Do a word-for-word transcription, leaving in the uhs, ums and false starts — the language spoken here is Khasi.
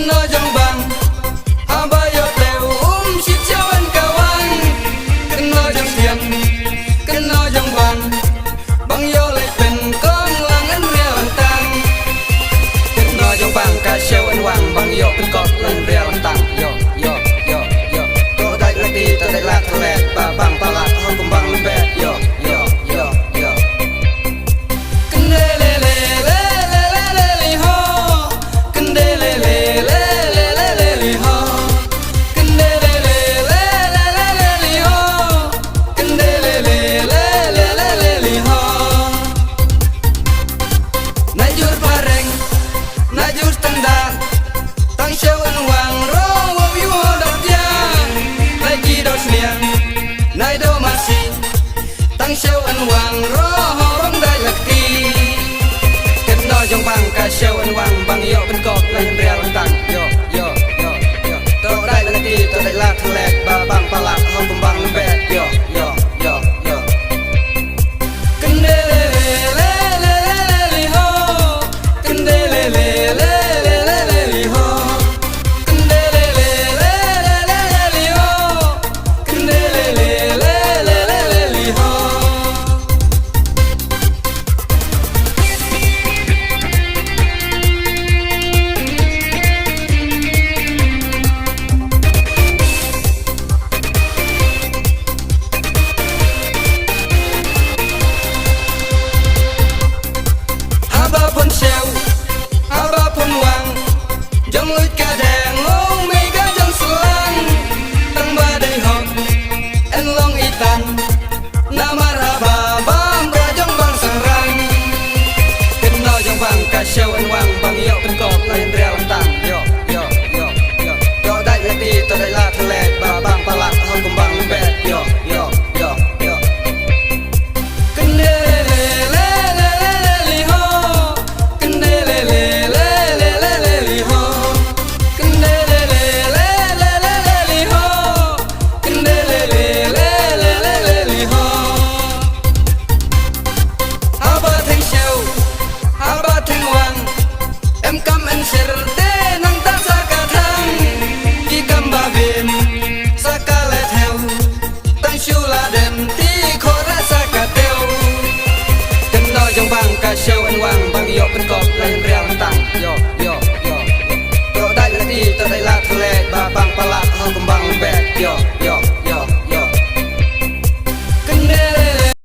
Kynnoh jong bang, haba ïoh teu um shit shawan ka wan. Kynnoh jong thiam, kynnoh jong bang, bang ïoh leit pynkong lang yn rial yn tang. Kynnoh jong bang ka shaw yn wang, bang ïoh pynkop lang yn rial yn tang. Ïoh, ïoh, ïoh, ïoh. To dait lati, to dait la thlet, ba bang palat, hong kum bang lembet. Ïoh, ïoh, ïoh, ïoh. Kynde le le le le le le li ho. Kynde le le le le le le li ho. Kynde le le le le le le li ho. Kynde le le le le le le li ho. Na jur pareng, na jur tendar. Tang shaw yn wang ro wow yu ho dap dia. Lai ki dau sniang, nai dau masi. Tang shaw yn wang ro ho bang dai lak ti. Kynnoh jong bang ka shaw yn wang bang ïoh pynkop lang yn rial tang. Ïoh, ïoh, ïoh, ïoh. To dai lak ti, to dai la thlet ba bang palat hong kum bang lembet. Ïoh, ïoh, ïoh, ïoh. Kynde le le le le le le li ho. Kynde le le le le le le li ho. Kynde le le le le le le li ho. Kynde le le le le le li ho. Haba pun shaw, haba pun wang. Jong luit ka deng, long mei ka jong slang. Tang ba dei hok, en long itan. Namar haba bam ra jong bang sangrang. Kynnoh jong bang ka shaw yn wang, bang ïoh pynkop lang yn rial yn tang. Ïoh, ïoh, ïoh, ïoh. To dait lati, to dait la thlet ba bang palat hong kum bang lembet. Ïoh, ïoh, ïoh, ïoh. Kynde le le le le le li ho. Kynde le le le le le le li ho. Kynde le le le le le le li ho. Kynde le le le le le le li ho. Haba theng shaw, haba theng wang. Em kam en sher te nang ta sa ka thang. Ki kam ba bim sa ka le thew. Tang shu la dem ti khora sa ka tew. Kynnoh jong bang ka shaw yn wang bang ïoh pynkop lang yn rial